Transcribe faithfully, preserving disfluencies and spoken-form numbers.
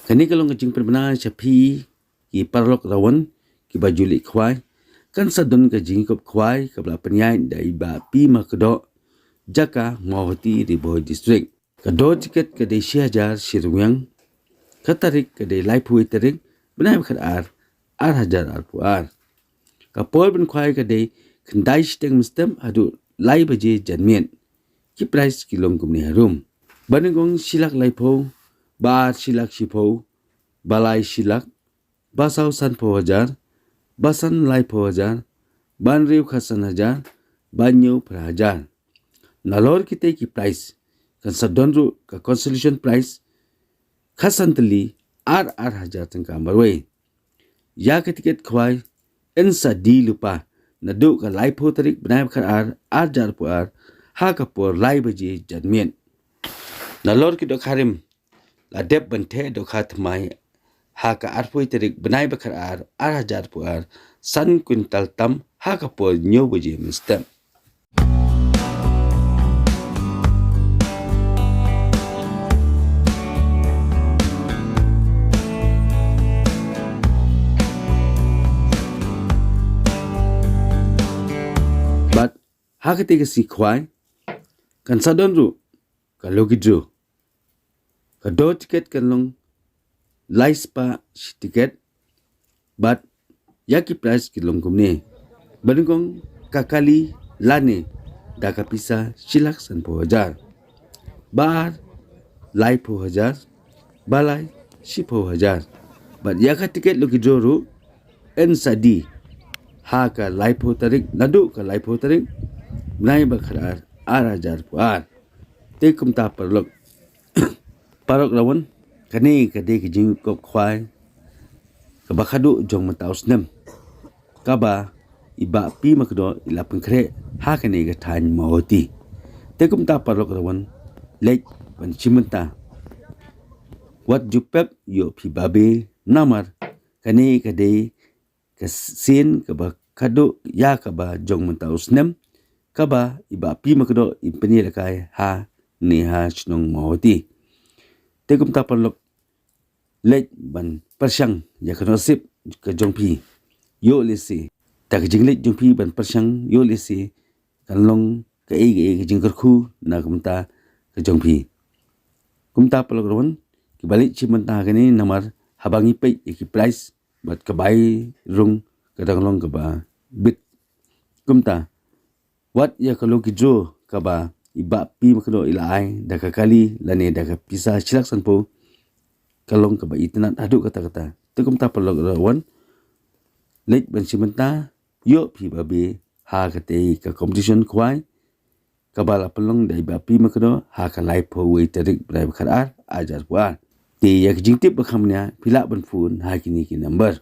Kane ka long ka jingpynbna sha phi ki paralok rawan kiba ju leit khwai. Kan sa don ka jingkup khwai kaba la pynïaid da i Bah P Makdoh, jaka Mawhati, Ri Bhoi District. Ka dor tiket ka dei shi hajar shi ryngwiang. Ka tarik ka dei laiphew tarik bnai ba khatar, ar hajar arphew ar. Ka por ban khwai ka dei khyndai shiteng mynstep haduh lai baje janmiet. Ki prize ki long kumne harum: ba nyngkong shi lak laiphew, ba ar shi lak shiphew, ba lai shi lak, ba saw sanphew hajar, ba san laiphew hajar, ba hynriew khatsan hajar, ba hynñiew phra hajar. Nalor kitei ki prize kan sa don ruh ka consolation prize khatsan tylli, ar ar hajar tyngka marwei. Ïa ka tiket khwai yn sa die lypa naduh ka laiphew tarik bnai ba khatar, ar hajar arphew ar, ha ka por lai baje janmiet. Nalor ki dohkha rim la dep ban theh dohkha thymmai ha ka arphew tarik bnai ba khatar, ar hajar arphew ar, san kwintal tam ha ka por hynñiew baje mynstep. Bad ha katei ka sngi khwai kan sa don ruh ka lucky draw. Ka dor tiket kan long lai spah shi tiket. Bad ïa ki prize ki long kumne: ba nyngkong ka kali lane da ka pisa shi lak sanphew hajar, ba ar laiphew hajar, ba lai shiphew hajar. Bad ïa ka tiket lucky draw ruh yn sa die ha ka laiphew tarik, naduh ka laiphew tarik bnai ba khatar, ar hajar arphew ar. Te kumta paralok, paralok rawan, kane ka dei ka jingkup khwai kaba khadduh jong mynta u snem kaba i Bah P Makdoh i la pynkhreh ha kane ka thaiñ Mawhati. Te kumta paralok rawan, leit ban shim bynta. Wat ju pep ïoh phi babe, namar kane ka dei ka sien kaba khadduh ïa kaba jong mynta u snem, kaba i Bah P Makdoh i pynïalehkai ha ne ha shnong Mawhati. Te kumta paralok, leit ban pyrshang ïa ka nasib ka jong phi. Ïoh lehse da ka jingleit jong phi ban pyrshang, ïoh lehse kan long kaei kaei ka jingkyrkhu na ka bynta ka jong phi. Kumta paralok rawan, kiba leit shim bynta ha kane, namar haba ngi peit ïa ki prize bad ka bai rung ka dang long kaba bit. Kumta wat ïa ka lucky draw kaba i Bah P Makdoh i la ai da ka kali lane da ka pisa shi lak sanphew, ka long kaba itynnad haduh katta katta. Te kumta paralok rawan, leit ban shim bynta, ïoh phi babe ha katei ka competition khwai kaba la pynlong da i Bah P Makdoh ha ka laiphew wei tarik bnai ba khatar, ar hajar arphew ar. Te ïa ka jingtip ba kham bniah phi lah ban phone ha kine ki number.